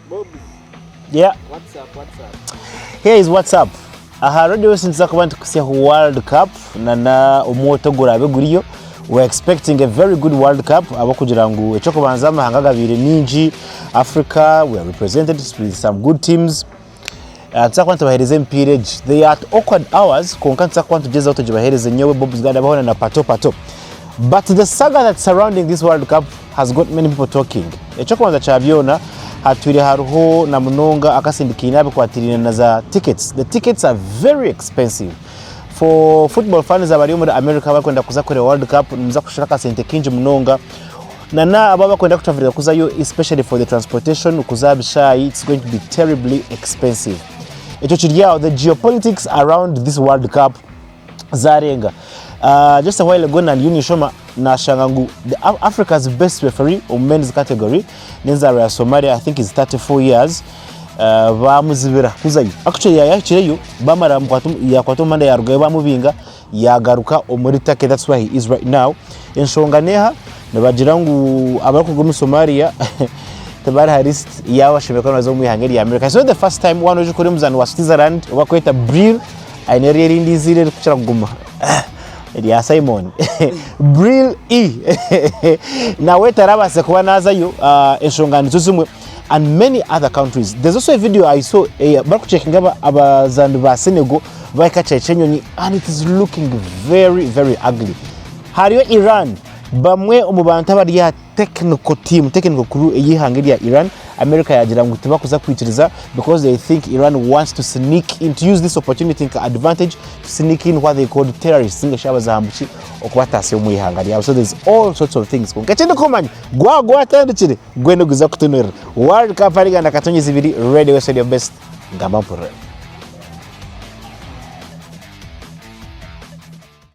Bobs, Yeah. what's up, what's up? Here is what's up. Aha Radio West nituza kuba nitukutsya World Cup na na omwoto guraabe guriyo. We are expecting a very good World Cup ahabw'okugira ngu eky'okubanza amahanga gabaire mingi Africa we are represented with some good teams. Uh, nituza kuba nitubaheereza emipiira egi. They are at awkward hours kwonka nituza kuba nitugyezaho tugibaheereze nyowe Bobs Gadabaho na na Pato Pato. But the saga that's surrounding this World Cup has got many people talking. Eky'okubanza kya byona, hatwire hariho na munonga akasindikaine aha bikwatiraine na za tickets. The tickets are very expensive. For football fans abari omuri America abarikwenda kuza kureeba World Cup, nimuza kushashura akasente kaingi munonga. Na n'abo abarikwenda kutravelinga kuzayo especially for the transportation kuza aha bishaayi, it's going to be terribly expensive. Ekyo kiri aho, the geopolitics around this World Cup zarenga. Just a while ago nandiyo ninshoma nashanga ngu the Africa's best referee omu men's category n'enzaarwa ya Somalia I think is 34 years bamuzibira kuzayo. Actually yayahikireyo bamara yakwata omuhanda yarugayo bamubinga yagaruka omuri Turkey that's where he is right now. Enshonga neha nibagira ngu abarikuruga omu Somalia tibari ha list yaabo abashemereire kuba nibaza omu ihanga erya America. It's not the first time waaba noija ori omuzaani wa Switzerland ou barikweta Breel Aine eryo erindi eiziina eririkukira kuguma erya Simon Brill E nawe tarabaasize kuba naazayo ah, enshonga nizo zimwe and many other countries. There's also a video I saw eh, barikucekinga aba- abazaani ba Senegal bahika kyayi ky'enyonyi and it is looking very very ugly. Hariyo Iran bamwe omu bantu abari aha technical team, technical crew ey'eihanga erya Iran, America yaagira ngu tibakuza kwikiriza because they think Iran wants to sneak in, to use this opportunity nka advantage to sneak in what they called terrorists ninga shi abazahambuki okubataasya omu ihanga ryabo. So there's all sorts of things. Kwonka ekindikumanya gwaba gwatandikire gwe niguza kutunurira. World Cup ahari Uganda Katonyi zibiri, Radio West Radio Best, ngamba mpurira.